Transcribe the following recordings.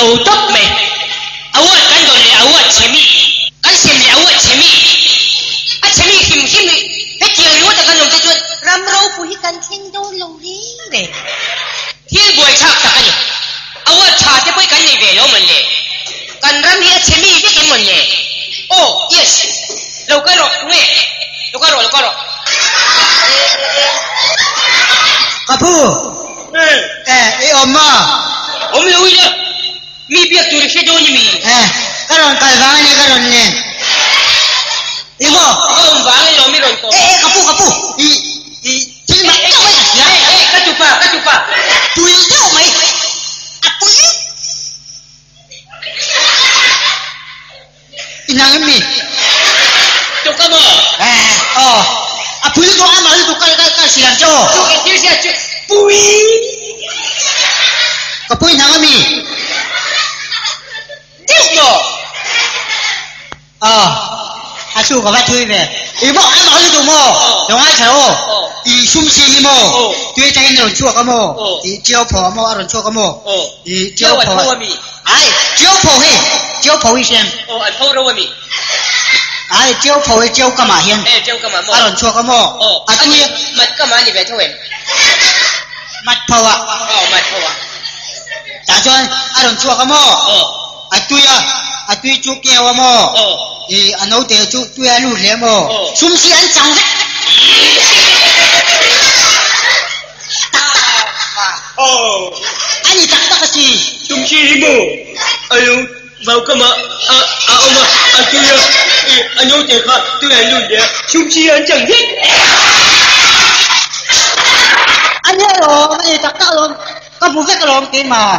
Lo tawp mai. Award kan dawn leh award chhe mi, kan sem leh award chhe mi, a chhe mi hrim hrim hi hetiang ringawt a kan awm te chuan ram ropui hi kan thleng dawn lo reng reng. Thil buaithlak tak a ni. Award tha te pawh hi kan nei ve lo mawn le. Kan ram hi a chhe mi vek em mawn le. Aw, yes. Lo kal rawh, tunge? Lo kal rawh, lo kal rawh. Ka pu, eh, i awm maw? Awm lo ila, mi biak tur i hre dawn i mi? Eh, ka rawn kal vang a nia ka rawn len. I maw? Ka awm vang i lawm i rawn kawm. Eh, eh, ka pu, ka pu, i, i thil mak deuh mai ka hria. Eh, eh, ka tupa, ka tupa. Pui deuh mai, a pui. I nang em mi? Tuk a maw? Eh, aw. A pui lutuk a mah lutuk kal kal kal si ang che aw. Tuk i thil hriat chu pui. Ka pui nang a mi? Deuh maw? Aw. A chu ka va thui ve. I maw a mah lutuk maw? Lo ngaithla aw. I sum si hi maw? Tui atangin a rawn chhuak a maw? I tiau phaw a maw a rawn chhuak a maw? I tiau phaw a mi? Ai, tiau phaw hi, tiau phaw hi hriam. Aw, an pho ro a mi? Ai, tiau phaw hi tiau kamah hian. Eh, tiau kamah maw? A rawn chhuak a maw? Aw, a tui. Mat kamah a ni ve tho em? Mat phaw ah. Aw, mat phaw ah. Tah chuan a rawn chhuak a maw? Aw. A tui a, a tui chu keu a maw? Aw. I, a naute chu tui a lut leh a maw? Aw. Sum si an chang vek. Tak tak. Aw. A ni tak tak a si. Tumsi hi maw a lo vau kam a a awm a, a tui a, i a naute kha tui an lut leh a, tumsi an chang vek. A ni alawm, a ni tak tak alawm, ka hmu vek alawm keimah,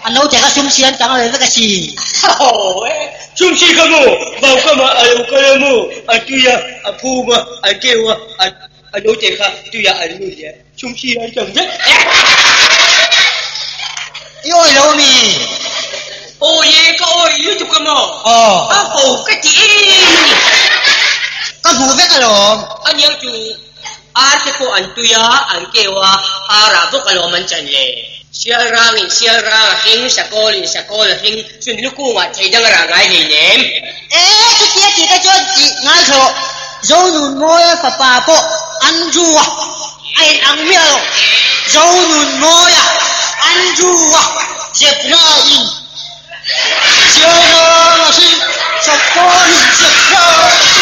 a naute kha sumsi an chang ve vek a si. Aw e, sumsi kha maw vau kam ah a lo kal a maw, a tui a, a phum a, a keu a, a. A naute kha tuiah an lut leh chhumsi an tam vek. I awi lo ami? Awi e, ka awi lutuk a maw? Aw. A ho ka ti em a ni. Ka hmu vek alawm. Aniang chu ar te pawh an tui a, an keu a, arah bawk alawm an chan le. Sial rangin sial rang a hring, sakawlin sakawl a hring, chun lukungah thei dang a rah ngai hleinem. E, chutia tih te chuan tih ngaithla rawh, Zonunmawia fapa pawh Andrew-a a in ang miah lo. Zonunmawia Andrew-a zebra-in sial rang a hring, sakawlin zebra a hring.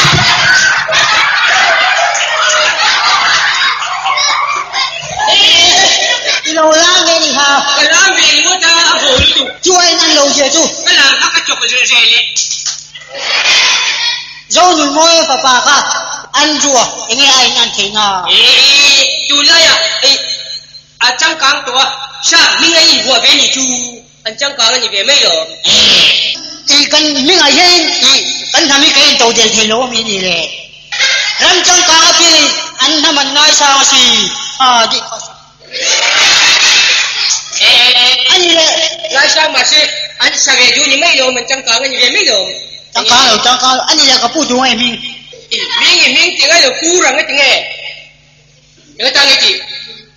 I lo lang ve ni kha. Ka lang ve ringawt a, a haw lutuk. Chu a in an lo zia chu. Ka lang a ka chawk zel zel e. Zonunmawia fapa kha Andrew a enge a in an theih na? Ee, tunlaiah ei a changkang tawh a, sap hming a invuah ve ni chu an changkang a ni ve mai lo. I kan hmingah hian i kan hnam hi ka in to del thei lo ami ni le? Ram changkang a piangin an hnam an ngaisang a si a dih kha a si. A ni le. Ngaisang mahse an sa ve duh ni mai lo, an changkang a ni ve mai lo. Changkang lo, changkang lo. A ni le ka pu duh nge hming? I hming, i hming ti ngai lo, pu rang a ti nge? Eng atang nge tih?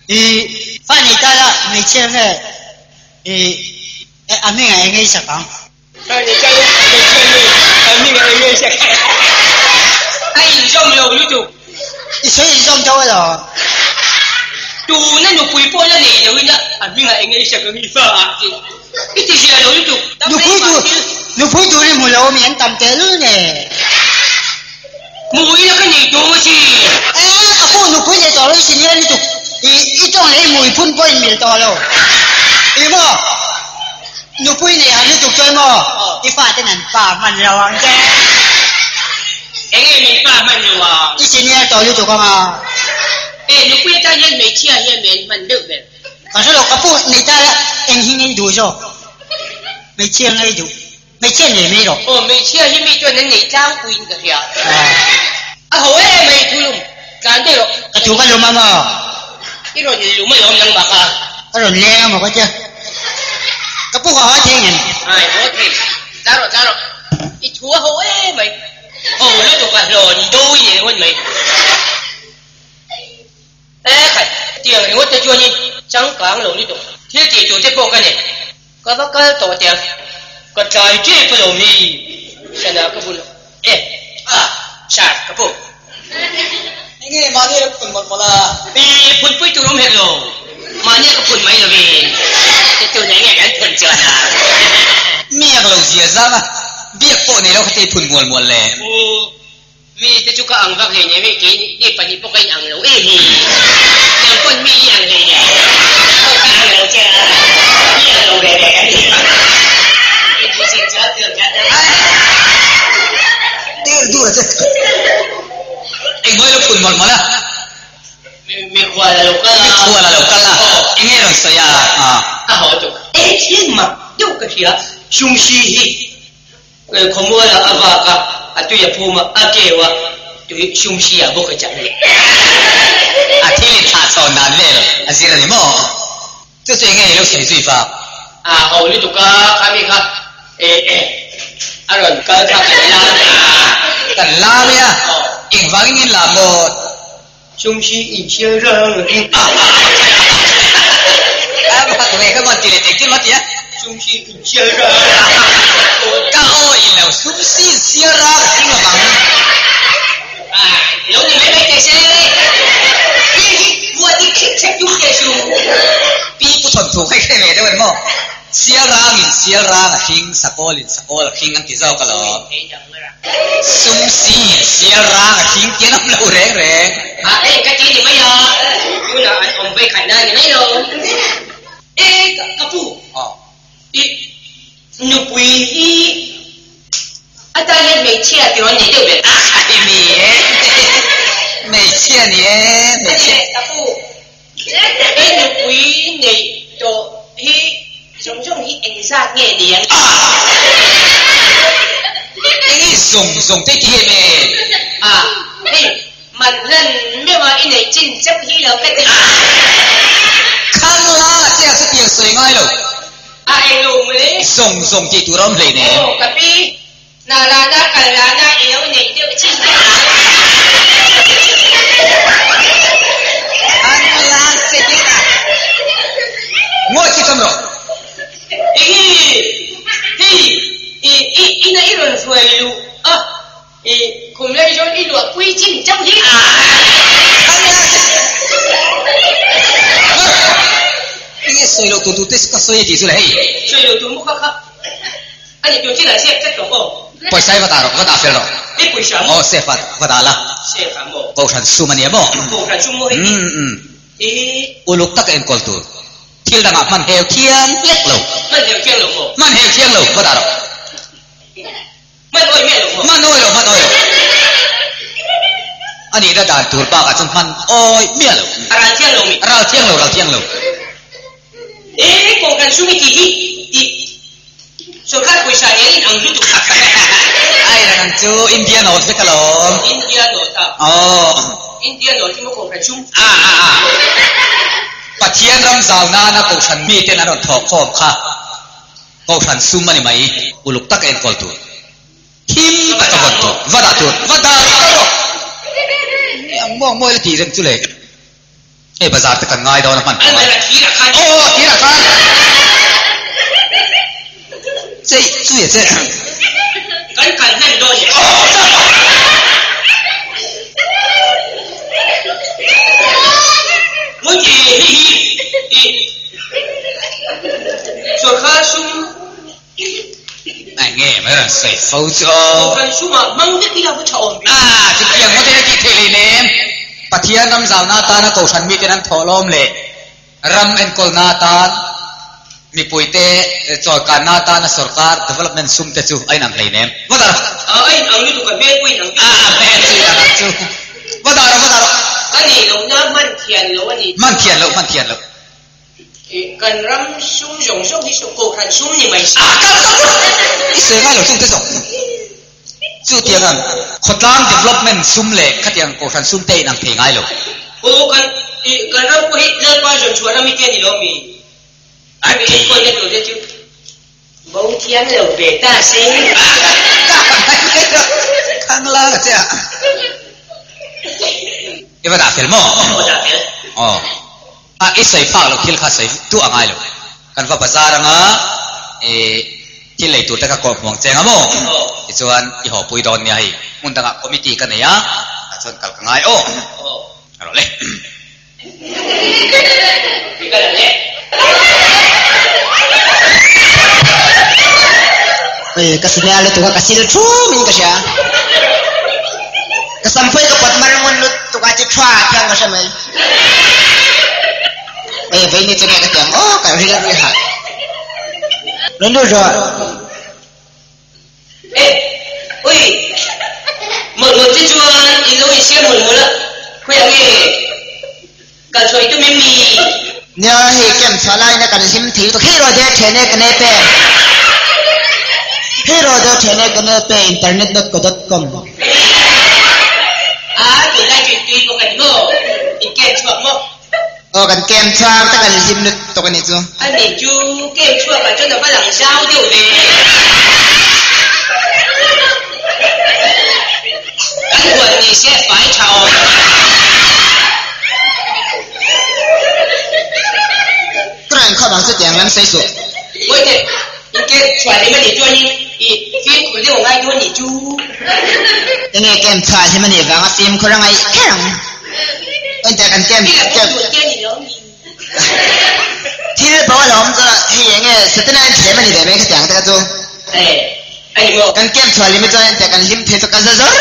I fa nei ta la, hmeichhia nge i a hmingah eng nge i sak ang? A inzawm lo lutuk. I sawi inzawm deuh alawm. Tuna nupui pawh la nei lo ila a hmingah eng nge i sak ang i fa ah tih i ti zia lo lutuk. Nupui tur nupui tur i hmu lo ami an tam tehlul nge? Hmu ila ka nei tawng a si. E, ka pu nupui nei tawh lo i senior lutuk. I i tawng leh i hmui phun pawh in mil tawh lo. I maw? Nupui nei har lutuk chuan maw? I faten an pa hman lo ang che. Enge min pa hman lo ang? I senior tawh lutuk ang a. E, nupui atan hian hmeichhia hian men hman deuh ber. Ka hre lo, ka pu nei ta la eng hi ngei duh zawk? Hmeichhia ngei duh. Hmeichhia nei mai rawh. Aw hmeichhia hi mi chuan an nei tlangpuiin ka hria. A ho em mai thu lum tlan daih rawh. Ka thu ka lum a maw? I rawn lum alawm nangmah kha. Ka rawn leng a maw ka tia. Ka pu ka haw thei ngem? Ai haw thei. Tlan rawh tlan rawh. I thu a ho em mai. Ho lutuk a hlawn do i ni ringawt mai. E khai, tiang ringawt te chuanin changkang lo lutuk thil tih tur te pawh ka nei. Ka va kal tawh teh ang. Ka tlai tep alawm hi sana ka bul e a sir ka pu. Enge mahni a lo phun mawlh mawlh a? I phun pui tur awm hek lo, mahni a ka phun mai lovin tuna enge kan phun chuan a. Mi ang lo zia zang a, biak pawh nei lo kha te i phun mual mual le. Pu, mi te chu ka ang vak hlei nem e, kei ni pahnih pawh ka in ang lo em hi. Nang pawn mi i ang hlei nem, pawh ka ang lo che a, mi ang lo ve ve kan ni. Inhmusit chuan tur khan a. Tir dur a che. Engmawi lo phun mawlh mawlh a. Mikhual a lo kal a. Mikhual a lo kal a. Enge rawn sawi a? A haw tuk. E thil mak deuh ka hria. Sumsi hi khawmual ah a vak a, a tui a phum a, a keu a, tui sumsi ah bawk a chan leh. A thil in thlah chhawn dan vel a zir a ni maw? Chu chu enge i lo sawi zui vak? A ho lutuk a, khami kha a rawn kal kha kan lam a. Kan lam e a, engvangin in lam maw? Chungsi inchhiar rang in. A bak ve kha maw ti leh engtin maw ti a? Chungsi inchhiar rang. Ka aw in lo sumsi inchhiar rang a hring lovang. Lo ni mai mai teh se. Hi hi buat i khik chek tum teh su. Pi pu thawnthu kha i hre ve deuh em maw? Sial rang in sial rang a hring, sakawl in sakawl a hring an ti zawk alawm. Sum si in sial rang a hring tian awm lo reng reng. A hei ka ti ni mai a, tunah an awm vei khat na ni mai lo. E ka pu, i nupui hi a tan hian hmeichhia ti rawn nei deuh ber. A ni e, hmeichhia ni e, hmeichhia. A ni e, ka pu. I nupui neih tawh hi zawng zawng hi engzat nge ni ang? Eng i zawng zawng te ti em e? A, hei man hlan meuh a i neih chin chauh hi lo ka ti. Khang la a che a chutiang sawi ngai lo. A eng lo mawle. Zawng zawng tih tur a awm hlei nem. Aw ka pi, Na la na kal la na i lo neih deuh chin ta ang. An la che hi a. Ngawi chu tam rawh. Enge hei i i ina i rawn hruai luh a i khum lai zawn i luah pui chin chauh hi. An la che. Enge sawi loh tur tur te ka sawi a tih chu le hei. Sawi loh tur maw kha kha. A ni tur thil ah sep tlat tawh maw? Pawisa hi va dah rawh, va dah fel rawh. I pawisa maw? Aw sep va va dah la. Sep ah maw? Kohhran sum a nia maw? Kohhran sum maw hei? Umm umm. I. Uluk taka enkawl tur. Thil dangah hman hel thiang hlek lo. Hman hel thiang lo maw? Hman hel thiang lo, va dah rawh. Hman awi miah lo maw? Hman awi lo, hman awi lo. A nihna dan tur bakah chuan hman awi miah lo. A ral thiang lo mi? A ral thiang lo, ral thiang lo. E, kohhran sum i tih hi i Sorkar pawisa nen in ang lutuk. Ai rang ang chu India note vek alawm. India note a. Aw. India note hi maw kohhran sum? A a a. Pathian ram zau nana kohhran miten an rawn thawh khawm kha kohhran sum a ni mai. Uluk tak a enkawl tur. Thim tak a vawn tur. Va dah tur. Va dah rawh. Ang maw ang mawi la tih reng chu le. Hei bazar te kan ngai dawn a hman tawh a. Aw a thir ah khan. Chei chui a che. Kan kal hman dawn e. Ngun i hei hi i sawrkar sum Ai nge mai rawn sawi fo chu aw. Kohhran sumah hmang vek ila va tha awm ve. Ah chutiang ngawt in a tih theih leh nem. Pathian ram zauna atana kohhran miten an thawhlawm leh ram enkawlna atan mipuite chawlkanna atana sorkar development sum te chu a inang hlei nem. Va dah rawh. Ah a inang lutuk a hmel pawh inang vek. Ah a hmel chu inang ang chu. Va dah rawh va dah rawh. A nih lohna hman thian loh a ni. Hman thian loh hman thian loh. Kan ram sum zawng zawng hi saw kohhran sum ni mai se. Kal kal kal! I sawi ngai lo chung te zawng. Chutiang ang khawtlang development sum leh khatiang kohhran sum te in ang thei ngai lo. Aw kan kan ram pawh hi Lalpa zawn chhuah ram hi te a ni lo mi? A ti. Enkawlna tur te chu bo thiam lo ve ta se. Ka mai mai lo. Khang lang a che a. I va dah fel maw? Va dah fel. Aw. A, i sawi phak loh thil kha sawi duh a ngai lo. Kan va bazar anga, i Thil lei tur te ka kawh hmuang cheng a maw? Tichuan i haw pui dawn nia hei. Hmun dangah committee ka nei a, tah chuan kal ka ngai aw. A rawh le. Oi, ka senior lutuk a, ka sil thum in ka hria. Ka samphei ka pawt mar ngun lutuk a, chi thua thiang ka hre mai. Oi, vei ni chu nge ka tiang aw, ka ril rui hah. Rawn lut rawh. E, ui, mawlh mawlh te chuan in lo insiam mawlh mawlh a, khawiah nge kal chhuah i tum em ni? Nia, hei camp chhuah laiin a kan hlim thei lutuk, hei rawh deuh then e ka ne pe, hei rawh deuh then e ka ne pe internet dot co dot com. A, tunlai chu in tui bawk a ni maw? In camp chhuak maw? Aw kan kem chhuak ta kan hlim lutuk a nih chu. A nih chu kem chhuak ah chuan a va lang zau deuh ve. Kan huan ni se fai tha awm. Tunah inkhawm ang chu tiang lam sawi suh. Mawite, in kem chhuah hlim a nih chuan in i fimkhur deuh a ngai dawn nih chu. Enge kem chhuah hlim a nih vanga fimkhur a ngaih kher ang. Thil bo a lo awm chu hei enge Setana in thlem a ni ve mai khatiang te kha chu. Kan camp chhuah hlim hi chuan engtiah kan hlim thei chu ka za zawr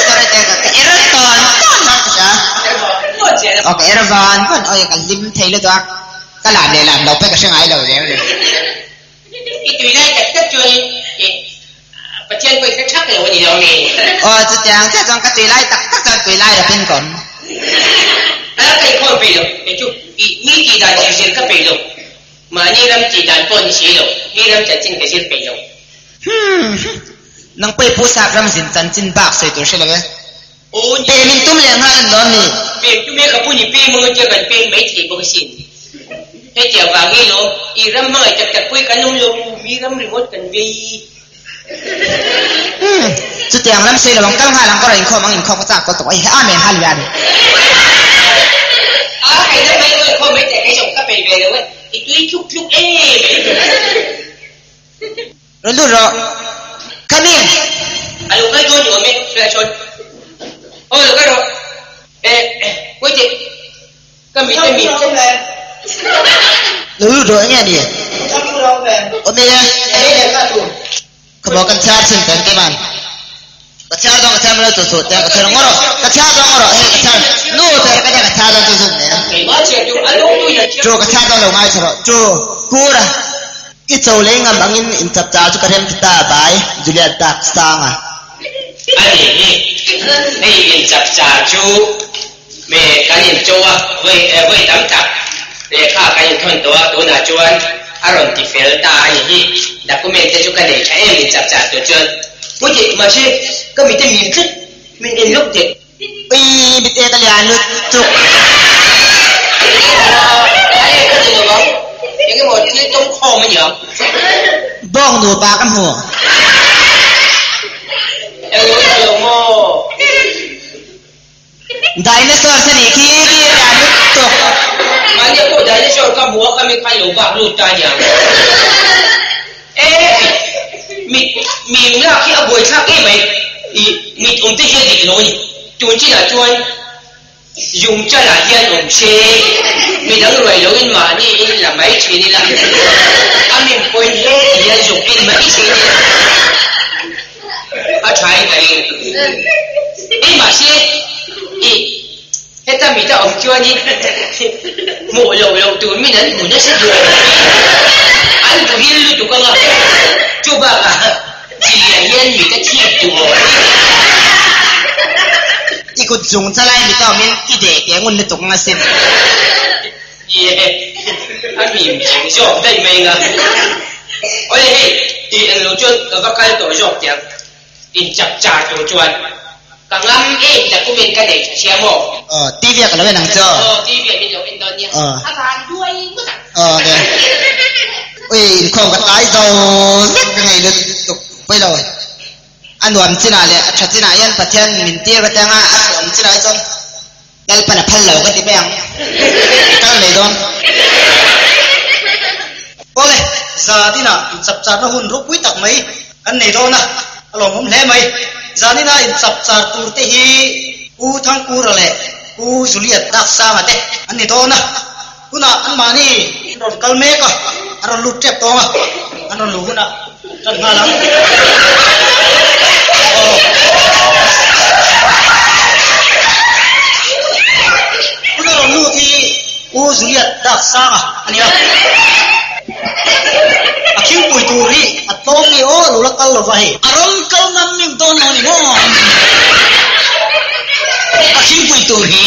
zawr a ka er tawn tawn hian ka hria. Aw ka er van van awi ka hlim thei lutuk a, ka lam leh lam lo pawh ka hre ngai lo reng reng. I tui lai tak tak chuan i Pathian pawh i hre thak lo a ni lo nge? Aw, chutiang chiah chuan ka tui lai tak tak chuan tui lai rapin ka awm. A ka inkhawm peih lo, kei chu i mi tih dan zir zir ka peih lo, mahni ram tih dan pawh ni si lo, mi ram chanchin ka zir peih lo. Hmm, nang pawh i pu sap ram zin chanchin bak sawi tur hre lo e. Aw ni. Pem in tum leh nghal an lawm ni. Pem tum e ka pu ni pem ang atia kan pem mai thei bawk asin. Hetiang vang nge lawm i ram hmangaih tak tak pawh hi kan awm lo, mi ram ringawt kan vei. Hmm, chutiang lam sawi lo ang kal nghal ang ka rawn inkhawm ang inkhawm ka chak tawh tawh ai he amen hallelujah ani. A kai lam mai rawn inkhawm mai teh kei zawng ka peih ve lo e, i tui tluk tluk em mai. Rawn lut rawh. Come in. A lo kal dawn ni awm e, hriat chuan. Aw lo kal rawh. Eh, wait teh. Ka mit a mit. Lo lut rawh enge a ni? Awm e. Khaw maw kan chhiar chhin teh engkim an. Ka chhiar dawn ka chhiar mai lo chu chu teh ka chhiar ngaw rawh. Ka chhiar dawn ngaw rawh hei ka chhiar nu teh ka nia ka chhiar dawn chu chu nia. Chu ka chhiar dawn lo ngai chhe rawh. Chu Kura. I cho lei ngam angin in chapchar chu ka rem ti ta bai, Juliet dak sang a. A nih hi, hei in chapchar chu me kan in cho a, vawi vawi tam tak lehkha kan in thawn tawh a, tunah chuan a rawn ti fel ta a nih hi, document te chu ka nei tha em in chapchar tur chuan. Puti, mahse ka mite mim tlat, min en lawk teh. Ui mit e ka lian lutuk. Engemaw thil tawng khawm a niang. Bawng nupa ka hmu. Eng lo eng lo maw. Dinosaur sa nih khi khi lian lutuk. Mahni pawh dinosaur ka hmu a ka mi khan lo vak lut ta niang. E mit mim lak hi a buaithlak em mai, i mit awm te hi a dik lo a ni. Tun chinah chuan zung chalah hian awm se, midang ruai loin mahni in la mai thin ila, a mim pawhin he ti hian zuk en mai thin ila, a tha in ka ring. E mahse i Heta mita awm chuanin hmuh loh loh tur min an hmu nasa duh ang hi an duh hil lutuk ang a, chu bakah chiliah hian mita thip duh awm hi. I kut zung chalai mita awmin i deh teh ngun lutuk ang asin. Ni e, a mim cheng zawk daih mai ang a. Awle hei, tih eng lo chuan ka va kal tawh zawk teh ang. In chak char tur chuan ka ngam em document ka nei tha sia maw? Aw, TV ah ka lo en ang chu. Aw, TV ah min lo en dawn nia. Aw. A van duai ngawt ang. Aw, de. Ui, inkhawm ka tlai zo vek ka ngei lutuk pawi lo. A nuam chinah leh a tha chinah hian Pathian min tir ka tiang a, a hreawm chinah hi chuan Lalpan a phal lo ka ti mai ang. Ka kal mai dawn. Awle. Zaninah inchapcharna hun ropui tak mai kan nei dawn a, a lawmawm hle mai. Zanina inchapchar tur te hi Pu Thangkura leh Pu Juliet Daksanga te an ni dawn a, tunah anmahni an rawn kal mek a, an rawn lut tep tawng a, an rawn luh hunah tan nghal ang. Aw. Tuna rawn lut hi Pu Juliet Daksanga a ni a. A khingpui tur hi a tlawm nge aw lo la kal lova hei. A rawn kal ngam meuh dawn lo ni maw? A khingpui tur hi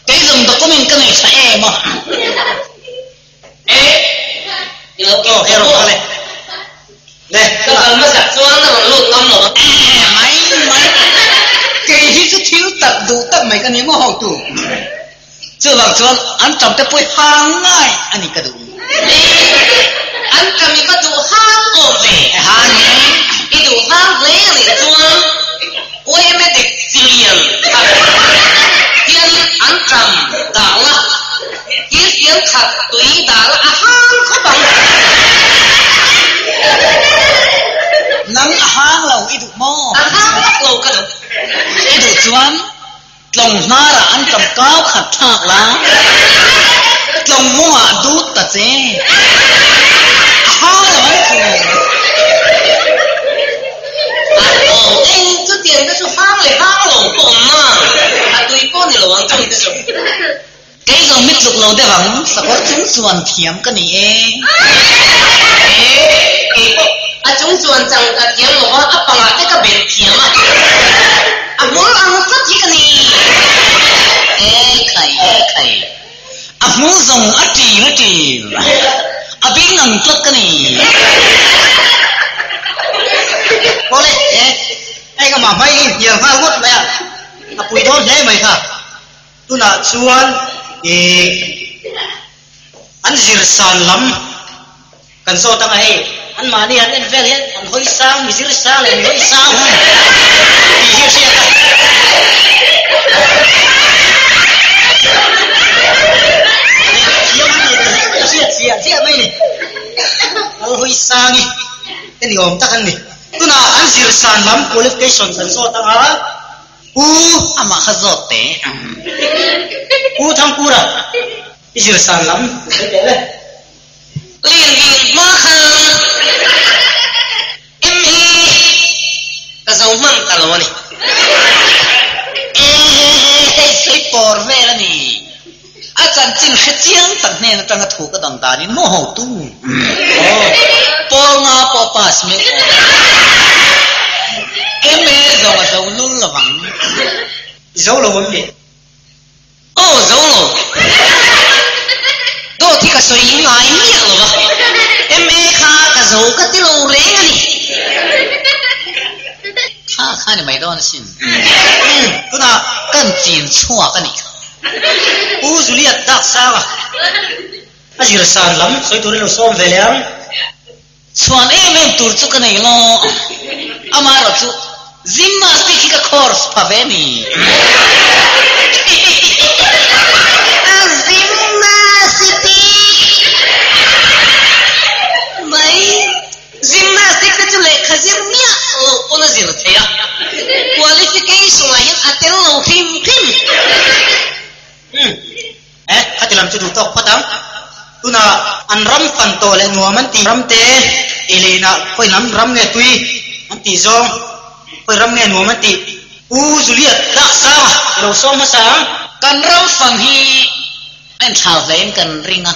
kei zawng document ka nei tha em a. E, i lo Aw, hei rawn kal e. Le, Ka kal hmasak chuan a rawn lut ngam lo a. E, mai mai. Kei hi chu thil tak duh tak mai ka ni maw hotu? Chuvang chuan an tam te pawh i hang ngai a ni ka duh. E, an tam i va duh hang awm ve. E hang e. I duh hang hle a nih chuan YMA dik chi lian khat hianin an tam dah la, thirfian khat tui dah la a hang khawp ang. Nang a hang lo i duh maw? A hang vak lo ka duh. I duh chuan Tlawng hnarah an ṭam kau khat thlak la, tlawng mawngah dut ta che. A hang lo mai thu. A aw eng chutiang te chu hang leh hang lo pawh awm na, a tui pawh ni lo ang chung te chu. Kei zawng mi tluk lo deuh ang, sakawr chung chuan thiam ka ni e. E, kei pawh a chung chuan chang ka thiam lo va, a pangah te ka bet thiam a, a hmul ang tlat hi ka ni. E khai, e khai, a hmul zawng a ṭil a ṭil, a bing ang tlat ka ni. Awle, e, hei ka mah hmai hi hnial nghal ngawt mai a, a pui dawn hle mai kha. Tunah chuan ih an zir san lam kan zawt anga hei anmahni han en vel hian an hawi sang mi zir sang leh mi hawi sang tih hi a hriat a. Thiam an ni tih hi a hriat chiah chiah mai ni. Lal hawi sangi te ni awm tak an ni. Tunah an zir san lam qualification kan zawt anga. Pu amah kha zawt teh. Pu Thangkura, i zir san lam i sawi teh le. Lin lin hma khan MA ka zo hman ta lo a ni. Ehehe, sawi pawr vel a ni. A chanchin hre chiang tak hnen atanga thu ka dang danin maw hotu? Pawl nga pawh pass meuh awm. MA zawng a zo lul lo ang. I zo lo awm ni? Aw zo lo. Dawt hi ka sawi ngai miah lo va. MA kha ka zo ka ti lo reng a ni. Kha kha ni mai dawn asin. Tunah kan chin chhuak a nih kha. Pu Juliet dak sang a, a zir san lam sawi turin lo sawm ve leh ang. Chhuan em em tur chu ka nei lo, amaherawh chu gymnastic hi ka course pha ve ni. A gymnastic mai. Gymnastic te chu lehkha zir miah loh pawn a zir thei a, qualification ah hian a tel lo hrim hrim. Umm, eh, khati lam chu duh tawk phawt ang. Tunah an ram fan tawh leh nuam an tih ram te ei leh inah khawi lam ram nge tui an tih zawng, khawi ram nge nuam an tih. U Juliet, dak sang a, i lo sawm hmasa ang. Kan ram fan hi a inthlau hlein kan ring a.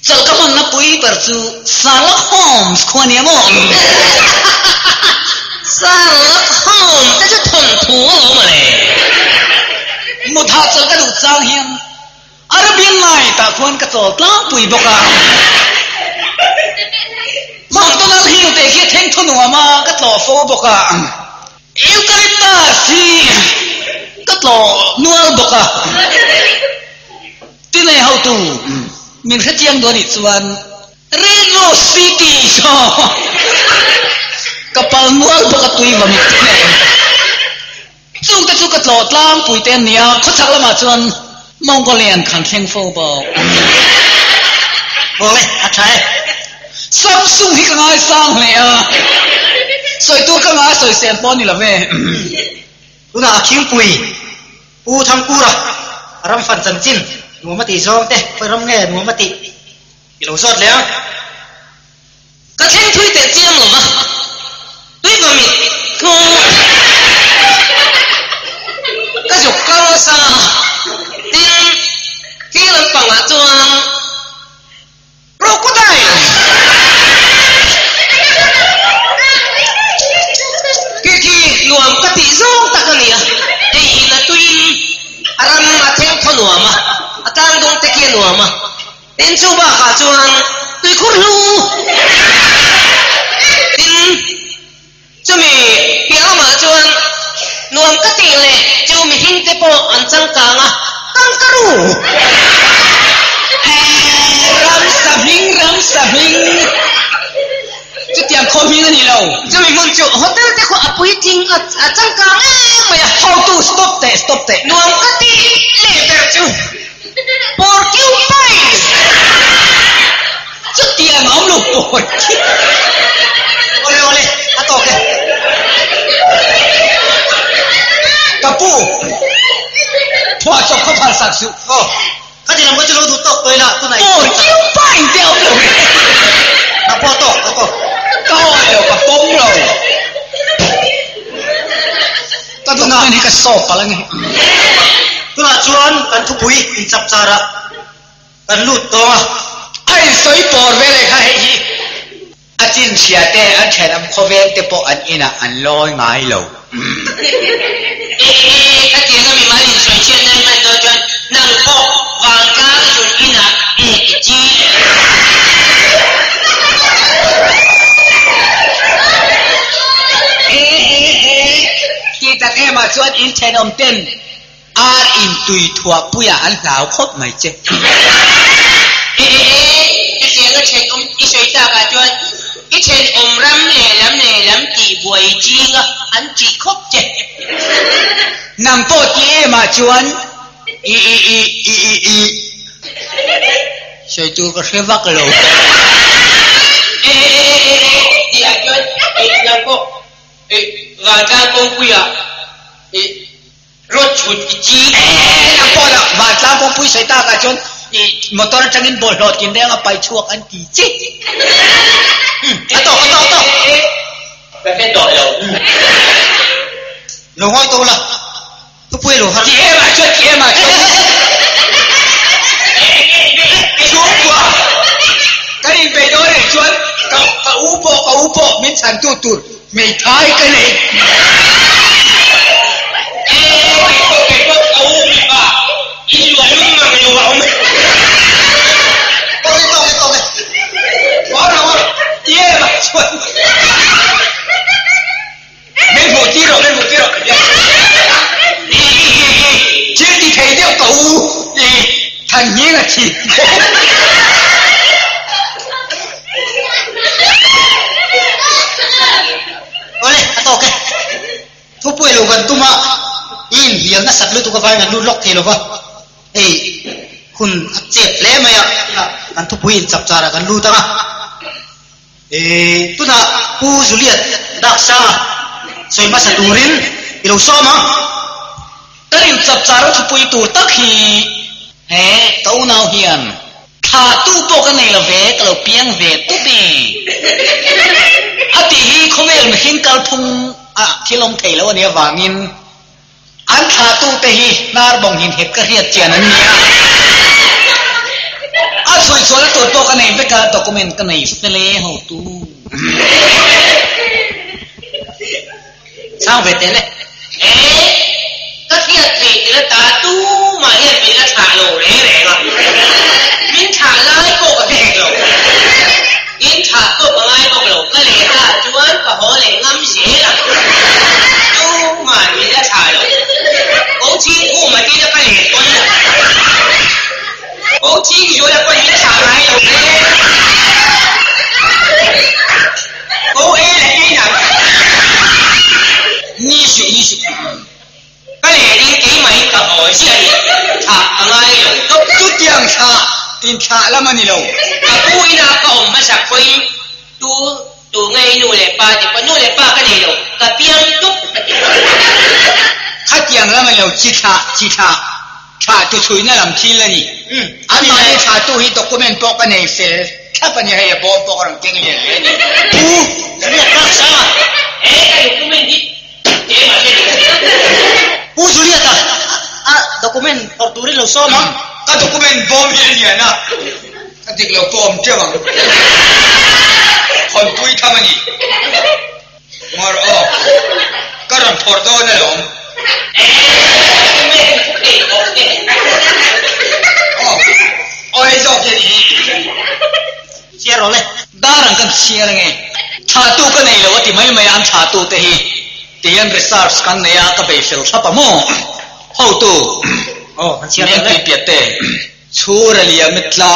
Chawlh ka hmanna pui ber chu Sherlock Holmes khua nia maw? Sherlock Holmes te chu thawnthu a lo mawle. Mutha chawlh ka duh chang hian Arabian Night ah khuan ka chawl tlangpui bawk a. McDonald Hill teh khi a thleng thu nuam a, ka tlawh fo bawk a. Eucalyptus hi ka tlawh nual bawk a. Tinei hotu min hrechiang duh anih chuan Red Rose City saw ka pal nual bawk a tui va mit nen. Chung te chu ka tlawh tlangpui te an ni a, khawchhak lamah chuan Mongolian khan thleng fo bawk. Awle, a tha e. Samsung hi ka ngaisang hle a. Sawi tur ka ngai sawisel pawh a ni lo ve. Tunah a khingpui Pu Thangkura ram fan chanchin nuam a tih zawng te khawi ram nge nuam a tih i lo zawt leh ang. Ka thleng thui teh chiang lo va, tui va mit thu ka zuk kal nasa a, tin khi lampangah chuan Crocodile khi khi nuam ka tih zawng tak a ni a, hei in a tuiin a ram a thleng thaw nuam a, a tlangdung te khi a nuam a. Tin chu bakah chuan tuikhur hlu tin chumi piah lamah chuan nuam ka tih leh chu mihring te pawh an changkang a, kangaroo. Ramsa hming, ramsa hming. Chutiang khaw hming a ni lo. Chumi hmun chu hotel te khaw a puitling a changkang em mai a. Hotu stop teh, stop teh. Nuam ka tih leh ber chu. Porcupine! Chutiang a awm lo porcupine. Awle awle, a tawk e. Ka pu, phuahchawp kha phal sak suh. Aw, ka ti lam ka chu lo duh tawk tawh ila, tunah i. Porcupine te a awm lo e. Ka pu a tawk, a tawk. Ka awi lo, ka pawm lo. Ka document hi ka sawp palh ange. Tunah chuan kan thupui inchapchar ah kan lut tawng a. A insawi pawr ve leh kha hei hi a chin hria te an thenawm khawveng te pawh an inah an lawi ngai lo. E e ka tiang a mimal insawi chhiat nan hman dawn chuan nang pawh vangtlang zun inah e i chi. E e e Ti tak em ah chuan in thenawm ten ar in tui thuah puiah an hlau khawp mai che. E e e, chutiang a thenawm i sawi tak ah chuan i thenawm ram lehlam lehlam tih buai ching a an tih khawp che. Nang pawh ti em ah chuan i i i i i i sawi tur ka hre vak lo. E e e e e tih ah chuan nang pawh I vantlang kawngpuiah i rawt chhut i chi. E nang pawh lah vantlang kawngpui sawi takah chuan i motor atangin bawlhhlawh tin reng a pai chhuak an ti che. A tawk a tawk a tawk. Ka hre tawh lo. Lo ngawi tawh la. Thupui lo har. Ti em ah chuan ti em ah chuan. Chhungkua kan inbeih dawn eh chuan ka ka u pawh ka u pawh min chhantu tur hmeithai ka nei. Kei pawh kei pawh ka u mipa in luah lum mang lo a awm. Tawk e tawk e tawk e. Awr awr ti em ah chuan. Min hmuh tir rawh, min hmuh tir rawh. I, i, i, i, thil ti thei deuh ka u, i, than nghing a thi. Awle, a tawk e. Thupui lo kan tum a, i inhliam nasat lutuk avangin an lut lawk thei lo va. Hei, hun a chep hle mai a, kan thupui inchapchar ah kan lut ang a. E, tunah Pu Juliet Daksanga sawi hmasa turin i lo sawm ang. Kan inchapchar a thupui tur tak hi he ka unau hian thla tu pawh ka nei lo ve, ka lo piang ve tup e a tih hi khawvel mihring kalphung a thil awm thei lo a nih avangin An thlahtute hi hnar bawng hin het ka hriat chian an ni a. A chhuihchhuahna tur pawh ka nei vek a, document ka nei fel e hotu. Chhang ve teh le. E, ka hriat theih tir ata tumah hian min la thlah lo reng reng a. Min thlah lai pawh ka hre hek lo. In thlah pawh ka ngai bawk lo, ka leh ta chuan ka haw leh ngam zel a, tumah min la thlah lo. Ko chhing khum a tina ka let pawn a, ko chhing zual a pawn min thlah ngai lo e. Ko e leh ei nang. Ni suh, ni suh. Ka leh ding keimah in ka haw ziah ni, thlah ka ngai lo tawp. Chutiang thlah in thlah lam a ni lo. Ka pu. ina ka awm hmasak pawhin tu tu nge i nu leh pa ti pawh nu leh pa ka nei lo, ka piang tuk ka ti. Khatiang lam a ni lo, chi thlah, chi thlah, thlah tu chhuina lam thil a ni. Anmahni thlahtu hi document pawh ka nei fel thlap a ni, hei a bawm pawh ka rawn keng lian hle a ni. Pu Juliet ka Sanga. He ka document hi keimah te ni ka ti. Pu Juliet a a document phawrh turin lo sawm ang. Ka document bawm hi a lian a, ka dik lo pawh awm teuh ang. Khawnpui tham a ni. Ngawr aw, ka rawn phawrh dawn alawm. Aw, aw hei zawk hi a ni. Chhiar rawh le. Dar ang kan chhiar ange. Thlahtu ka nei lo a ti mai mai a, an thlahtute hi tihian research kan nei a, ka bei fel thlap a maw? Hotu, Aw, han chhiar rawh le. Mianpui piatte, Chhura liam i tla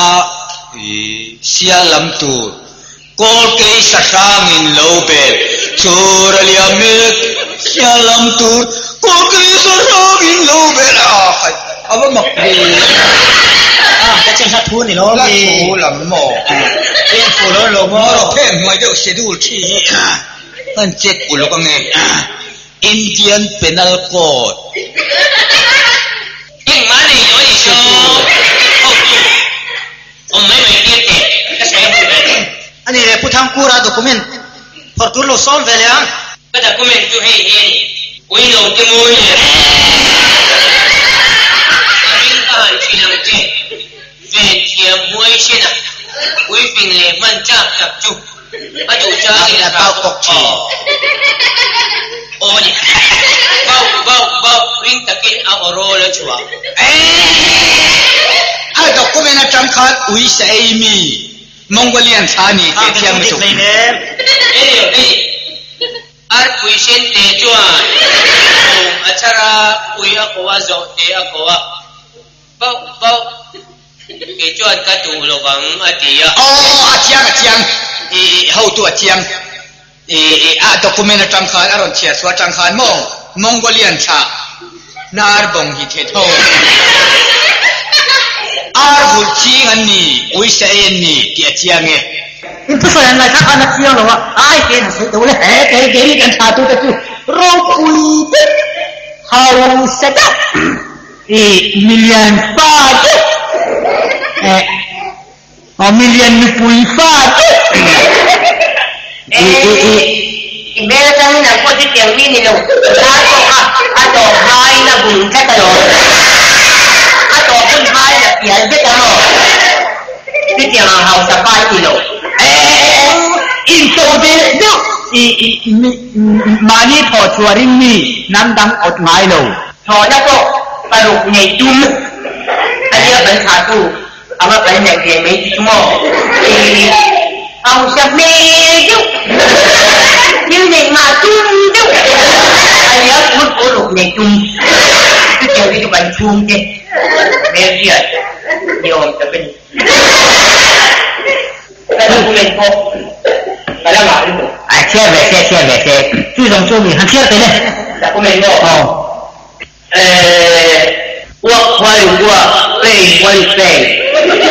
i sial lam tur, Kawl kei sa hrangin lo bel, Chhura liam i sial lam tur, Kawl kei sa hrangin lo bel a, a va mak ve. A, ka chen hla thu ni lo mi. Hla thu lam maw? Pen fu lo lo maw? Maw phen hnuai deuh schedule thi hi kan check uluk ange. Indian Penal Code. Engmah nei lo a nih chu. Hotu awm mai mai tir teh ka sawi hun ber. A nih leh Pu Thangkura document phawrh tur lo sawm ve leh ang. Ka document chu hei hi a ni. Ui lo te mawi leh a hming ka han thin ang che. Ven thiam huai hrena ui fing leh hman chak tak chu a duh changin a thau kawk thin. Aw ni. Bauh bauh bauh ring takin a aw rawl a chhuah. A document atang khan ui sa ei mi Mongolian thla ni tih a thiam lutuk. Eng hei arpui sen te chuan bawng a chhar a, ui a ko a, zawh te a ko a. Bauh bauh, kei chuan ka duh lo vang a ti a. Aw, a chiang a chiang, i hotu a chiang, i a document atang khan a rawn chhiar chhuah atang khan maw Mongolian thlah hnar bawng hi the tho ar vulh ching an ni, uisa ei an ni tih a chiang e. In thusawi an ngaithla khan a chiang lo a, a ai ke in a sawi deuh le. He kei keini kan thlatute chu ropui deuh, hausa deuh. I milian fa deuh eh aw milian nupui fa deuh i i i. I hmel atangin ang pawh chu tiang mi ni lo lar pawh kha a tawp hmain a bung tlat alawm. A tawp hun hmain a pial vek alawm. Chutiang ang hausa pa i ni lo. Eh in to deuh deuh i i mahni thawh chhuahin mi hnam dang awt ngai lo. Thlawhna pawh paruk nei tum a nia kan thlahtu anga kan neih ve mai chu chu maw? Ih, hausa hmel deuh, thil neih mah tum deuh a nia phur paruk nei tum chutiang te chu kan chhungte hmelhriat ni awm tak a ni. Ka document pawh ka la ngah lutuk. A chhiar ve se, chhiar ve se. Chu zawng chu mi han chhiar thei le. Document maw? Aw. Eh, work while you work, play while you play.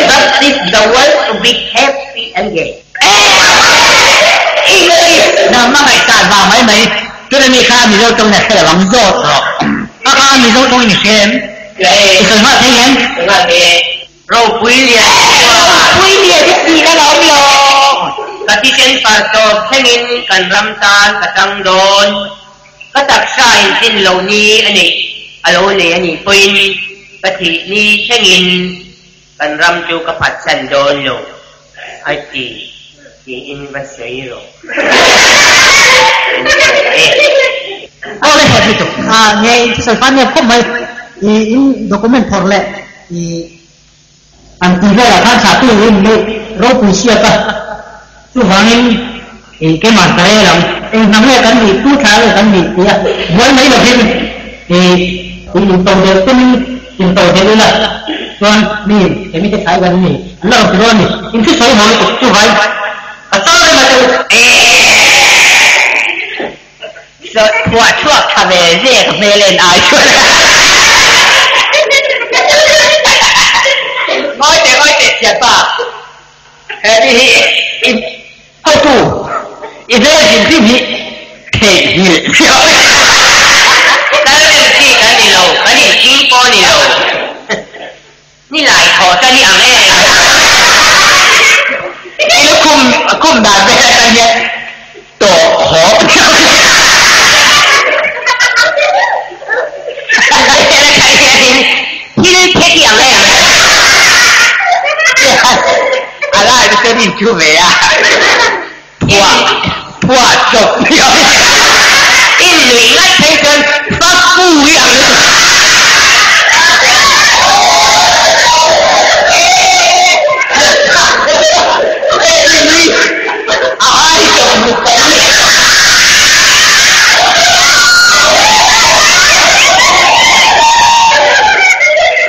But is the world to be happy and gay. Eh! English! Nang hmangaih tan vang mai mai. Tuna mi kha Mizo tawngin a hre lo ang zawt rawh. Kha kha Mizo tawngin i hre em? I sawi nghal thei em? Sawi nghal thei e. Ropui lian chuan. Ropui lian hi tih na lo awm lo. Ka thisen far tawp thlengin kan ram tan ka tang dawn. Ka taksa in tlin loh ni a neih a lo nei a nih pawhin ka thih ni thlengin kan ram chu ka phatsan dawn lo a ti tiin va sawi rawh. Aw le hep lutuk. A nge in thusawi khan nep khawp mai. I in document phawrh leh I an tih velah khan thlah tu in neih ropui siak a, chuvangin i keimah ka rel ang, eng hnam nge kan nih, tu thlah nge kan nih tih a buai mai lovin i in to deuh tumin in to deuh ila chuan mi he mite thlai kan ni an la rawn ti dawn a ni, in thusawi haw lutuk chuvangin ka chal reng a che u. Chhuah chhuak tha ve ve ka hmel en ai chuan. Ngawi teh ngawi teh thianpa. He hi i hotu i hmel hrim hrim hi theihnghilh Kal rem chi kan ni lo, kan inching pawh a ni lo. Ni lai thawh ta ni ang e. I lukhum khum dan vel atang hian tawh haw Thil the ti ang e. A lai chu chuan in chu ve a, phuah phuah chawp In nuih ngat phei chuan Papu hi ang lutuk. A ai chawp muk ta ni.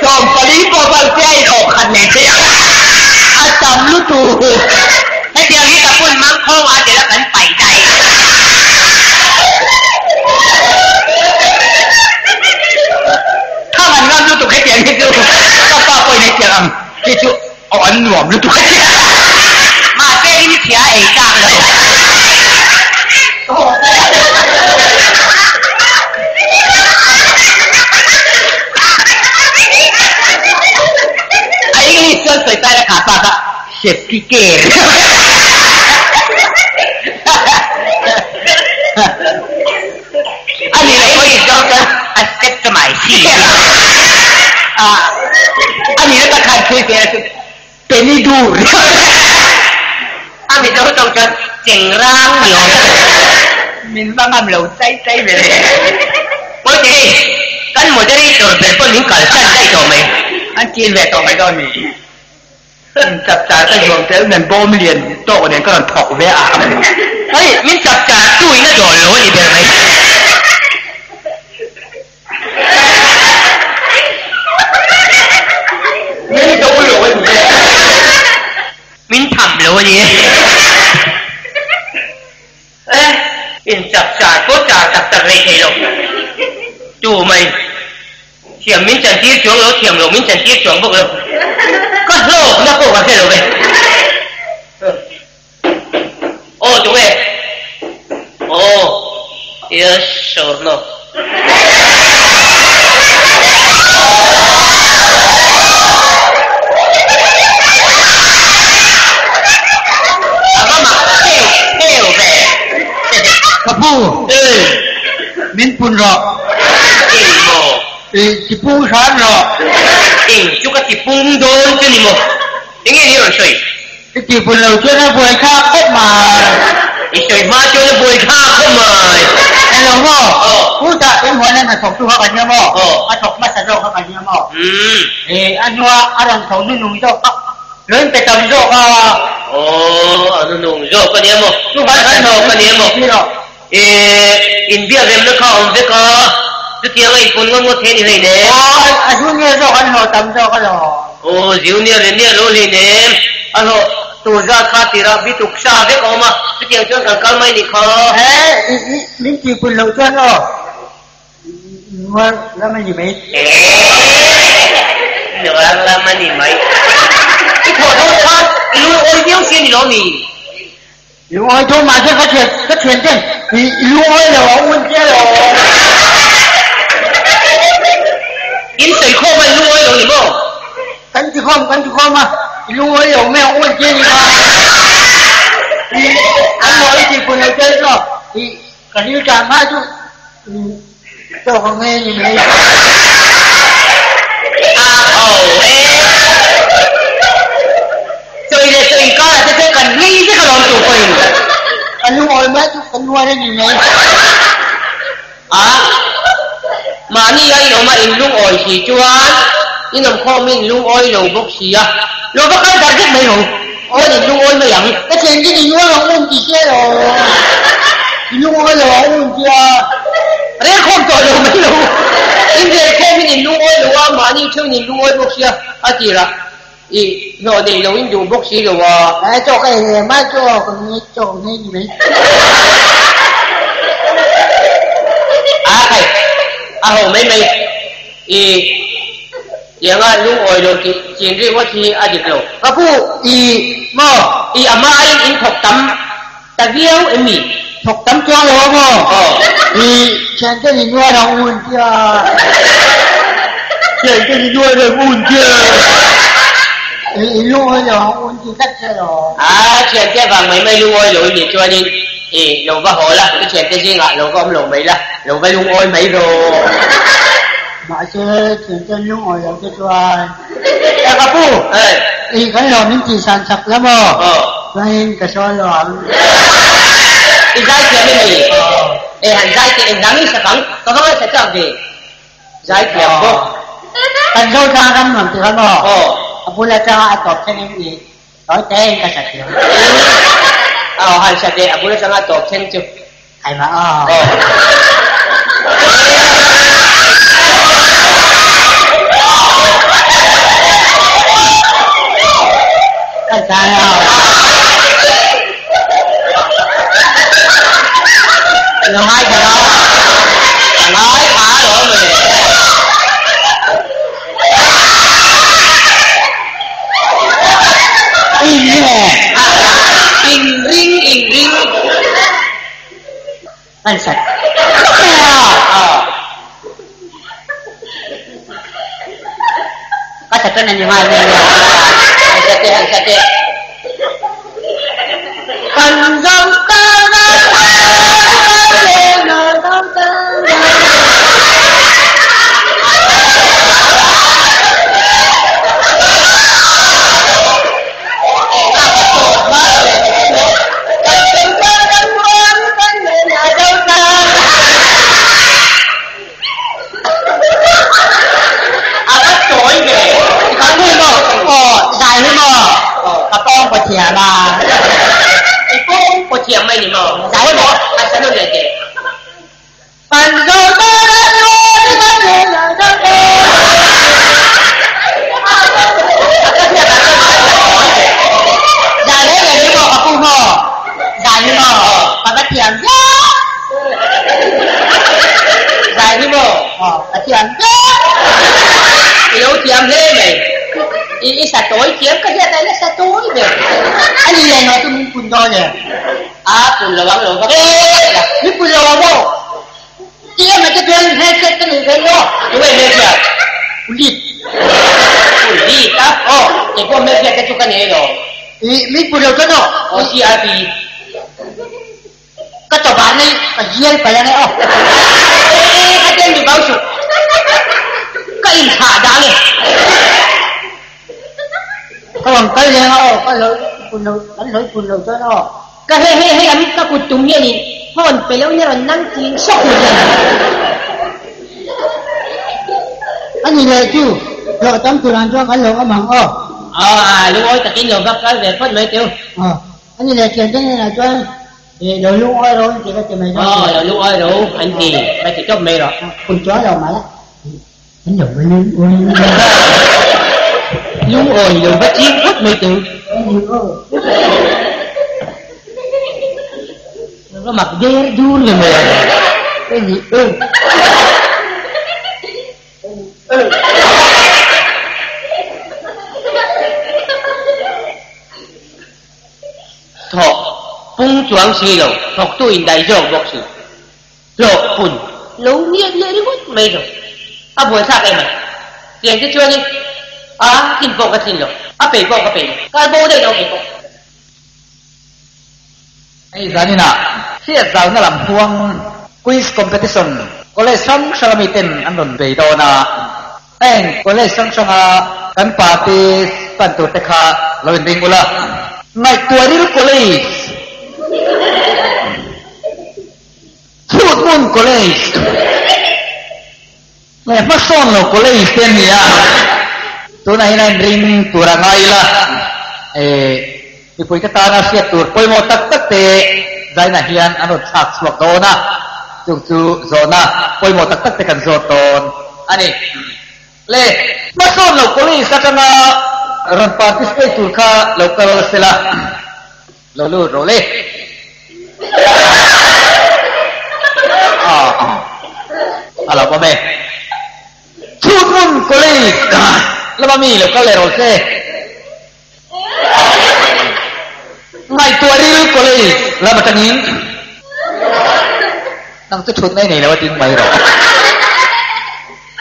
14 pawh bal te a in awh khat leh thei a, a tam lutuk. Hetiang hi ka pun mang khawng a tel a kan paih daih. Thang an ngam lutuk hetiang hi chu ka pa pawhin hetiang ang hi chu aw an nuam lutuk hetiang. Mahse in chhia ei tlak lo. A English chuan sawi tai la kha pa kha safety care. A ni lo pawhin doctor a step ta mai si. A ni lo tak khan thil te a chu penny dur. A mizo tawng chuan cheng rang ni awm tak. Min va ngam lo chai chai ve le. Pawite hei kan moderator ber pawh min kalsan daih tawh mai. An chin ve tawh mai dawn mi. Min chap char ka zuam tel nen bawm lian tawk nen ka rawn thawk ve a. Hei min chap char tu in a dawl lo a ni ber mai. Min do lo a ni e. Min tham lo a ni e. E, in chap char pawh char tak tak rei thei lo. Tu mai. Thiam min chantir chuang lo, thiam lo min chantir chuang bawk lo. Ka hlawkna pawh ka hre lo ve. Aw tunge? Aw, yes or no? A va mak theu theu ve. Ka pu, min pun rawh. Eng maw? I ti pung hram rawh. Eng chu ka ti pung dawn che ni maw? Enge ni rawn sawi? I ti pun lo chuan a buai thlak khawp mai. I sawi hma chuan a buai thlak khawp mai. Hello maw? Chutah in huan a hnathawk tu kha ka nia maw? A thawk hmasa zawk kha ka nia maw? Ih, a hnua a rawn tho nunung zawk kha lo in pe tam zawk a. Aw, a nunung zawk a nia maw? Hmasa zawk a nia maw? Ih, inbiak remna kha a awm vek a, chutianga in pun ngawt ngawt thei a ni hleinem. Aw, a junior zawk an hlawh tam zawk alawm. Aw, junior leh nia lo hleinem. A hlawh tur zat kha tirah bituk sa vek a awm a, chutiang chuan kan kal mai nih kha. He, min tihpun loh chuan aw, nuar lam a ni mai. Nuar lam a ni mai. I thawh dawn khan i lungawi viau si a ni lo mi? Lungawi chu mahse ka thian ka thian ten i lungawi lo a un che lo. In sawi khawm a i lungawi lo ni maw? Kan ti khawm kan ti khawm a i lungawi lo mai ang un che ni kha. I an maw i ti pun lo che chu i ka ril tan hma chu chaw ka nghei ni mai. A ho e. Chawi leh chaw inkarah te chuan kan ngei vek alawm tu pawhin. Ka lungawi mai chu ka nuar a ni mai. A, mahni a inawm a inlungawi si chuan inawmkhawm in lungawi lo bawk si a, lo va kal dar vek mai ho, chuan inlungawi mai ang. Ka thian chu i nuar ang un ti sia lo, i lungawi lo ang un tia. Relkhawm tawh lo mai lo, inrelkhawm in inlungawi lo a, mahni theuhin inlungawi bawk sia a tirah. I hlawh nei lo in duh bawk si lo a. He chaw ka ei ve mai chu aw ka nge chaw ka nge ni mai. A khai a ho mai mai i Tianga lungawi lo tih chin ringawt hi a dik lo. Ka pu, i maw? I a hmain in thawk tam ta viau em mi? Thawk tam chuang lo a maw? Aw. I thiante ni nuai rang un tia. Thiante ni nuai rang un tia. I i lungawi lo ang un ti tlat che lo. A thiante vang mai mai lungawi lo i nih chuanin i lo va haw la, i thiante zingah lo va awm lo mai la, lo va lungawi mai rawh. Mahse thiante lungawi lo te chuan E ka pu, i kan lo min tihsan chak la maw? Chuanin ka sawi lo ang. I zai thiam em ni? E han zai teh engvang in sak ang? Ka va ngaihthla chak ve. Zai thiam bawk. Kan zo tlang ram nuam ti kha maw? A bul atanga a tawp thleng in i sawi teh in ka sa thiam. Aw han sa teh a bul atanga a tawp thleng chu. Ai mah aw. Kan sai aw. Lo ngai thla lo. Ka ngai thla lo mawle. In ring in ring. Kan sat. Ka sat a ni ngai nge. Han sat teh han sat teh. Kan zo ta na na na na. A va tawi ve. Ka pu maw? Aw, zai hi maw? Ka pawng paw thiam a. I pawng paw thiam mai ni maw? Zai hi maw? A sa nawn leh teh. I lo thiam hle mai. I i sa tawi thiam ka hriat ain a sa tawi ber. A pun lo ang lo va Tunge hmelchhiat? Ulit a? Aw, kei pawh hmelchhiat te chu ka nei alawm. Aw, CRP. E, ka ten mi bau suh. Ka inthlah dah nge. Ka he he hei lam ka kut tum hianin phone pe lo in a rawn nang ching sawk mai hian. Ani leh chu hlawh tam tur ang chuan kan lo awm ang aw. Aw a lungawi takin lo va kal ve phawt mai teu. Aw ani leh thiante hnenah chuan eh lo lungawi ro an ti ka ti mai dawn. Aw lo lungawi ro an ti ka ti tawp mai rawh. Kun chuan lo mah la. An lo va lungawi lo. Lungawi lo va ching phawt mai teu. Va mak der dur ve mai ang. Eni eng. Thawk pung chuang si lo, thawktu indaih zawk bawk si. Hlawk pun lo ngiat leh ringawt mai lo. A buaithlak em ai. Tiang te chuanin a tlin pawh ka tlin lo, a pei pawh ka pei lo, kal bo daih lo kei pawh. Hei zaninah hriat zauna lam huang Quiz Competition College hrang hrang ami ten an rawn bei dawn a, heng College hrang hranga kan party pan tur te kha lo inring ula. Ngaihtuahril College. Chhutmun College leh hmasawn lo College te an ni a, tunah hian a inring tur a ngai ila, mipuite tana hriat tur pawimawh tak tak te zainah hian an rawn thlak chhuak dawn a, chung chu zawhna pawimawh tak tak te kan zawt dawn a ni. Le hmasawn lo College atanga rawn participate tur kha lo kal sela. Lo lut rawh le. A lo awm e. Chhutmun College. mi lo kal leh rawh se. Ngaihtuah ril college lam atangin nang chu thutna i nei lo a ding mai rawh.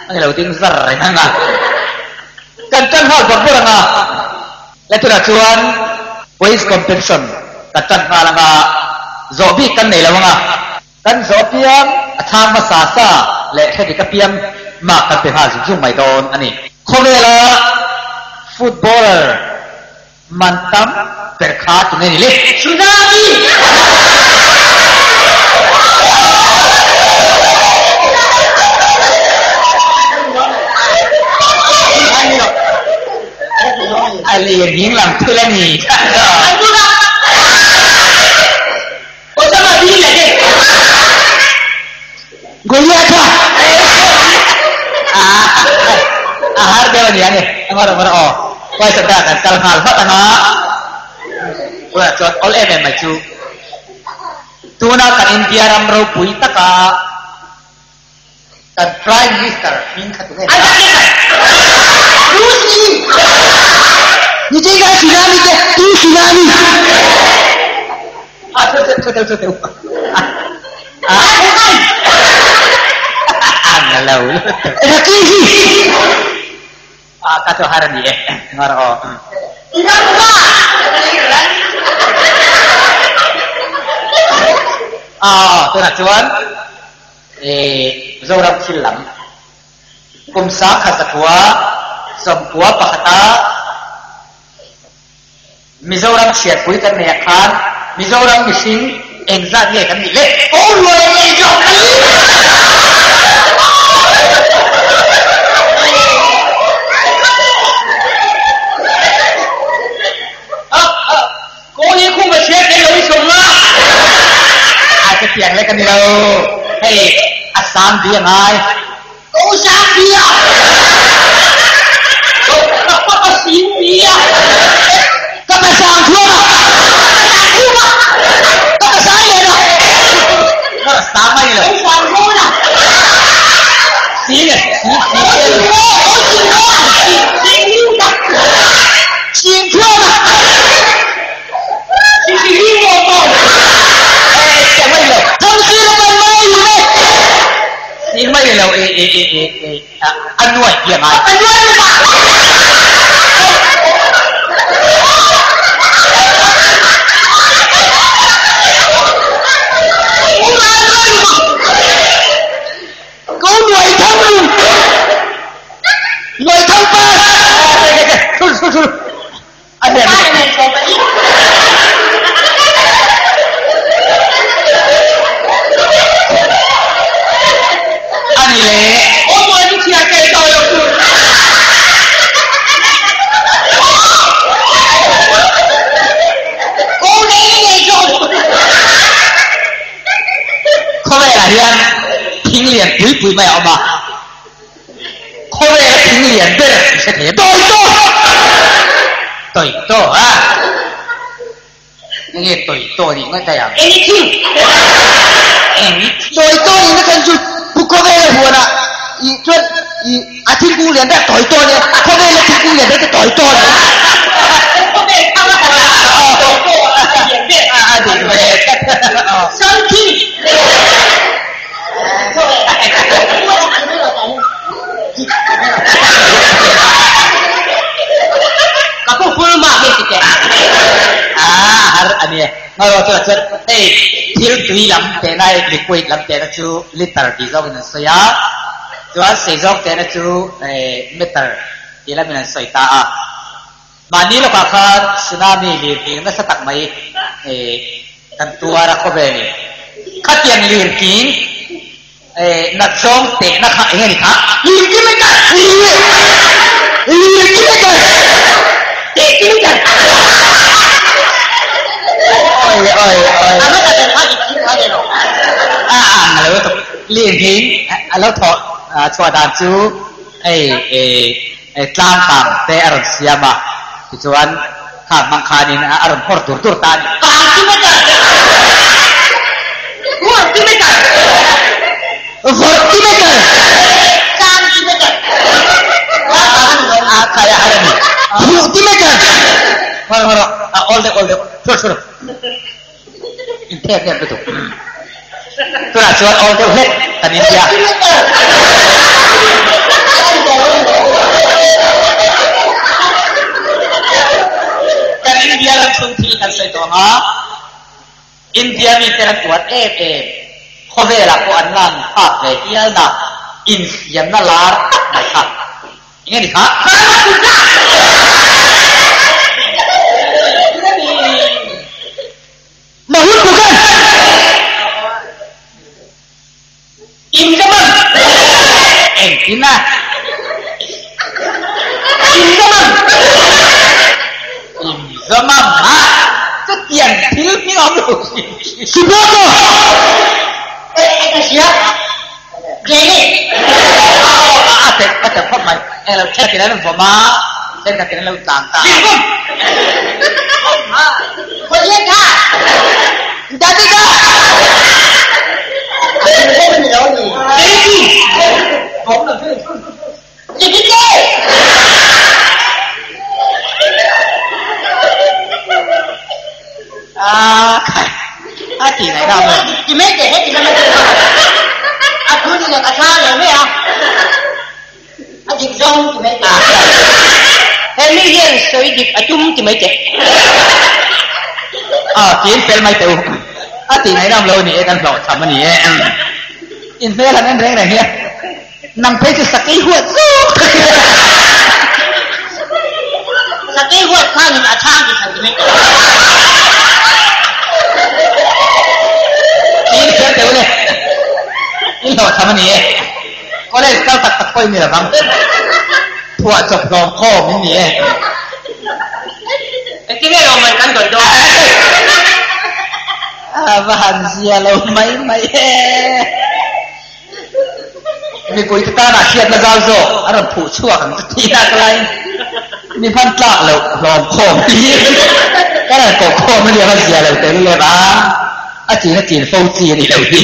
A ni lo ding zar reng ang a. Kan tan nghal bawrh bawrh ang a. Le tunah chuan quiz competition kan tan nghal ang a. Zawh bik kan nei lo ang a. Kan zawh apiang a chhang hmasa sa leh hre dik apiang mark kan pe nghal zung zung mai dawn a ni. Khawvela footballer man tam ber kha tunge ni le? Tsunami! A lian hing lam thil a ni. Osama bin Laden. Goliatha. A har deuh a ni ang e. A mar mar aw. Pawisa ta kan kal nghal vat ang a. Tunah chuan awl em em mai chu. Tuna kan India ram ropui taka kan Prime Minister hming kha tunge ni a? Bruce Lee. Ni te ka tsunami te tu tsunami. Ah, thu thu thu thu thu. Ah, ang lo. Rakihi. Ah, ka chu har a ni e. Ngar aw. Ah, tunah chuan Zoram thil lam kum 1969 a Mizoram chhiatpui kan nei ah khan Mizoram mihring engzat nge kan nih le? Aw ruai ngei zawk a ni. Kawi khum a chhiat thei lo i sawm a. A ka tiang lek a ni lo. Hei a sang bi a ngai. Ko sang bi a. Ko ka pa pa sing bi a. Ka pa sang thuam a. Ka sang khum a. Ka pa sang len a. Ka sang mai lo. Ko sang hawn a. Sing a sing sing. Ko sing ho, ko sing ho a. Sing lut a. Sing thuam a. Sing sing lut a maw. Eh, tiang mai lo. Thang si la kan mai lu le. Sing mai lo e e e e e a nuai bia ngai. A nuai lu ma. Ko nuai thang lu. Nuai thang pa. Thu thu thu. A hnen. A ni le. Khawvelah hian thing lian pui pui mai a awm a. Khawvel a thing lian ber i hre thei a. Tawi tawh! Tawi tawh a? Enge tawi tawh nih ngawt daih ang? Anything! Anything! Tawi tawh nih na khan chu pu khawvel a huan ah i chuan i a thingkung lian ber tawi tawh nia khawvel a thingkung lian ber chu tawi tawh nia. Khawvel thang a huan ah tawi tawh a lian ber. A dik ve tlat. Something! Ka pu full mark hi ti teh. A har a ni e. Ngaw chuan chuan hei thil tui lam tehna hei liquid lam tehna chu liter tih zawngin an sawi a, chuan sei zawng tehna chu meter tih lamin an sawi ta a. Mahni lawkah khan tsunami lirking nasa tak mai kan tuar a khawvelin khatiang lirking nat zawng tehna kha eng nge ni kha? Lirking mai kar! Lirking mai kar! Tehking mai kar! Oi oi oi. A hmasa ber kha i thing kha ni lo. A ang a lo thawk lirking a lo thawh chhuah dan chu hei Tlang kang te a rawn siam a, tichuan khang hmang khanin a rawn nghawr tur tur ta a ni. Kang chu meter! Nghawr chu meter! Vawrh chu meter! Tlang chu meter! Tlang kang a ni lo. A khai a. Phuh ti mai ṭan. Ngawi ngawi rawh, a awl deuh awl deuh, chhuak chhuak rawh. Inthek nep lutuk. Tunah chuan awl deuh hlek kan inbia. Kan India ram chhung thil kan sawi tawh ang a, India mite an uar em em, khawvelah pawh an lan phak ve hialna infiamna lar tak mai kha eng nge ni kha? Mahun bukan! In ka man! Engtin a? In ka man! In za mam a? Chutiang thil hming a awm lo hrim hrim. Subrato! Eh, ka hria. Jenny! A tek, a tek khawp mai. Englo thenkhat in an vawm a, thenkhat in an lo tlan ta a. Khawlian kha! Davida! A ti ngaih na maw? Ti mai teh he ti mai teh. A thu ni leh a tha lo mai a. A dik zawng ti mai teh. He mi hian sawi dik a tum ti mai teh. A tiin fel mai teh u. A ti ngaih nam lo ni e kan hlawhchham a ni e. In hmel han en reng reng hian nang phei chu sakei huat zawk tak hi. Sakei huat khanin a chhang ti than ti mai teh. Tiin fel teh u le. In hlawhchham a ni e. College kal tak tak pawh i ni lo vang. Phuah chawp hlawm khawm in ni e. Engtin nge lawmman kan dawn dawn? A va han zia lo mai mai e. Mipui te tana hriatna zau zawk a rawn phuh chhuak ang chu tih nak laiin mi hman tlak loh hlawm khawm hi ka rawn koh khawm a nia va zia lo tel lem a, a chin a chin fo chi a ni lo hi.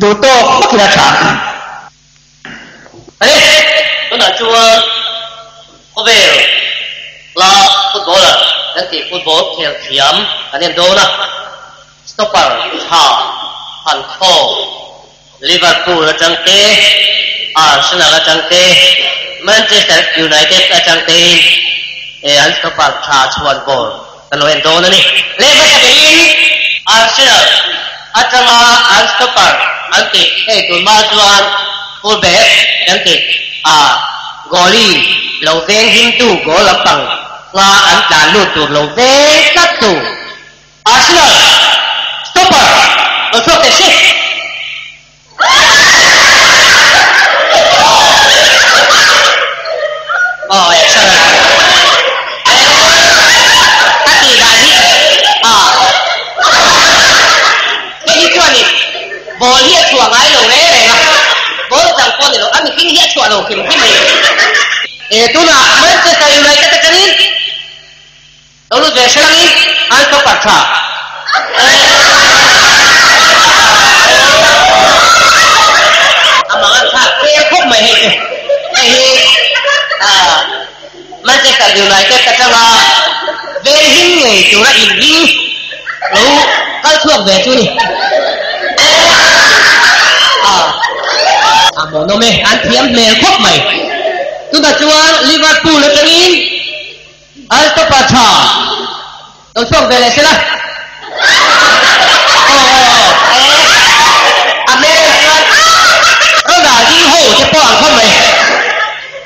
Duh tawk hmakin a tha. Ani, tunah chuan khawvel hla footballer kan tih football khel thiam kan en dawn a, stopper tha han khaw Liverpool atang te, Arsenal atang te, Manchester United atang tein an stopper tha chhuan ball kan lo en dawn a ni. Leh hmasa berin Arsenal atanga an stopper an tih hei tun hma chuan full back kan tih a goalie lo veng himtu goal lampang hma an tlan lut tur lo veng tlat tu Arsenal stopper lo chhuak teh se. Aw eh sir a tih dan hi a hei hi chuanin ball hi a chhuah ngai lo reng reng a ball chang pawh ni lo a mihring hi a chhuah lo hrim hrim a ni. E tunah Manchester United atangin Lo lut ve hrang in an stopper tha. A mang an thlak vel khawp mai hei chu. Hei hi Manchester United atanga vel him ngei tura inring lo kal chhuak ve chu ni. A hmuhnawm e, an thiam hmel khawp mai. Tunah chuan Liverpool atangin Alto pa tha lo chhuak ve leh sela. Aw aw aw a hmel chuan Ronaldinho te pawh ang khawp mai.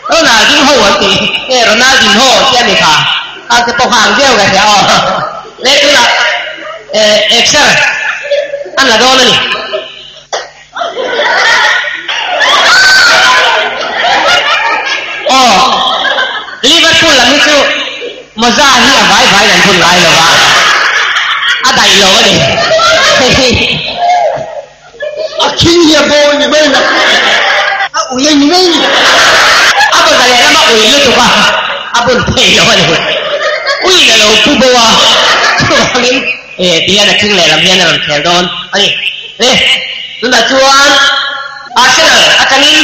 Ronaldinho an tih nge Ronaldinho tih a ni kha. Khang te pawh kha ang viau ka hria aw. Leh tunah exer an la dawn a ni. Aw, Liverpool lam hi chu mawza hi a vai vaiin an bun ngai lo va, a daih lo a ni. A khing hi a bawi ni mai na, a ui a ni mai ni. A bawlhla lehlam a ui lutuk a, a bun thei lo a ni. Uiin a lo pu bo a, chuvangin Eh, ti hian a chung lehlam hian a rawn khel dawn a ni. Le, tunah chuan Arsenal atangin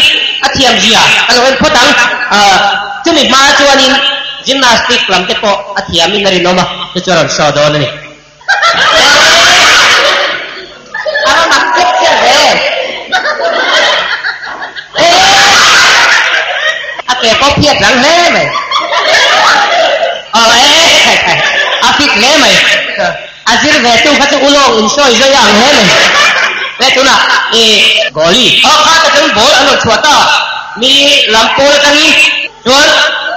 a thiam zia ka lo en phawt ang. Ah, chumi hma chuanin Gymnastic lam te pawh a thiamin a rinawm a, chu chu a rawn show dawn a ni. A va mak chiah chiah ve. A ke pawh phiat rang hle mai. Aw e a fit hle mai. A zir ve tu kha chu ulawng insawi zui a ang hle mai. He tunah i goalie aw kha ta chuan ball an rawn chhuah ta mi lam pawl atangin chuan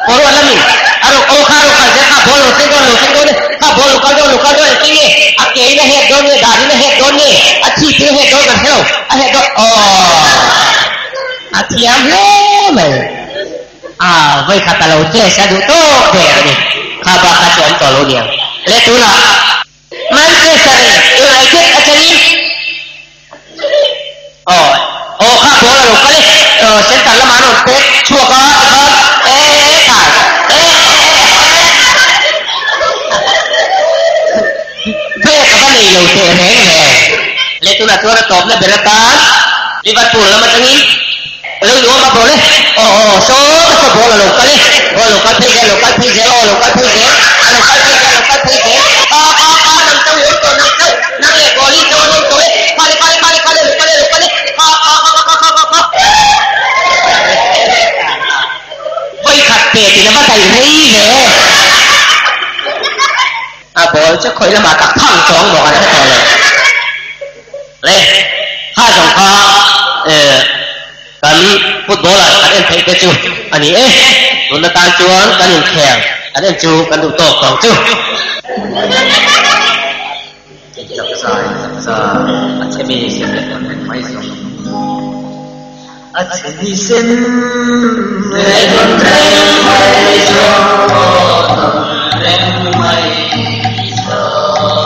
forward lamin a rawn aw kha a rawn kal zel kha ball lo thleng dawn lo thleng dawn e kha ball lo kal dawn lo kal dawn engtin nge a ke in a head dawn nge dan in a head dawn nge a chhip in a head dawn kan hre lo a head dawn aw a thiam hle mai. A vawikhat a lo test a duh tawk der a ni. Kha bak kha chu awm tawh lo niang. Le tunah Manchester United atangin aw aw kha ball a lo kal e. Aw center lamah an rawn pek chhuak a tikhan e khai e break a va nei lo teh reng le. Le tunah chuan a tawpna ber atan Liverpool lam atangin Lo nuam a ball e. Aw aw saw saw ball a lo kal e. Aw a lo kal phei zel a lo kal phei zel aw a lo kal phei zel a lo kal phei zel a lo kal phei zel ka ka ka nang chauh i awm tawh nang chauh nang leh ball hi chauh an awm tawh e khale khale khale khale a lo kal e a lo kal e kha kha kha kha kha kha kha Vawikhat pe tin a va daih rei ve. A ball chu khawi lamah tak phang chuang maw kan hre tawh lo. Le, kha zawng kha kan football ah kan en theih te chu a ni e. Tun atan chuan kan inkhel kan en chu kan duh tawk tawng chu. Chakzai chakza a chhe mi sem leh tawn reng mai zawng. A chhe mi sem leh tawn reng mai zawng aw tawn reng mai zawng.